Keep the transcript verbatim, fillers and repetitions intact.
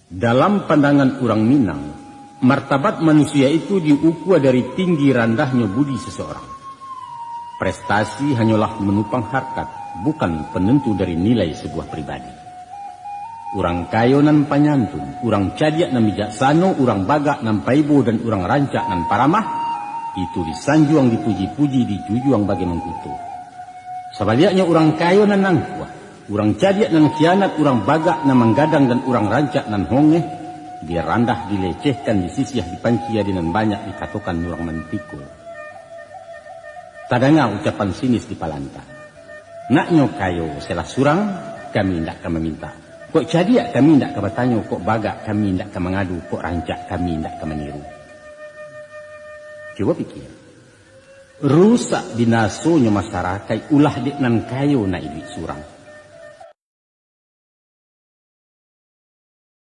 Dalam pandangan urang Minang, martabat manusia itu diukua dari tinggi randahnyo budi seseorang. Prestasi hanyolah menupang harkat, bukan penentu dari nilai sebuah pribadi. Urang kayo nan panyantun, urang cadiak nan bijaksano, urang bagak nan paibo, dan urang rancak nan paramah, itu disanjuang dipuji-puji, dijujuang bagai mangkuto. Sabaliaknyo, urang kayo nan angkuh, urang cadiak nan khianat, urang bagak nan manggadang, dan urang rancak nan hongeh, dirandah, dilecehkan, disisiah, dipanci, adi nan banyak dikatokan urang mantiko. Tadanga ucapan sinis di palanta. Naknyo kayo salah surang, kami indak ka maminta. Kok cadiak kami indak ka batanyo, kok bagak kami indak ka mangadu, kok rancak kami indak ka maniru. Cubo pikia. Rusak binasonyo masarakaik ulah dek nan kayo nak iduik surang.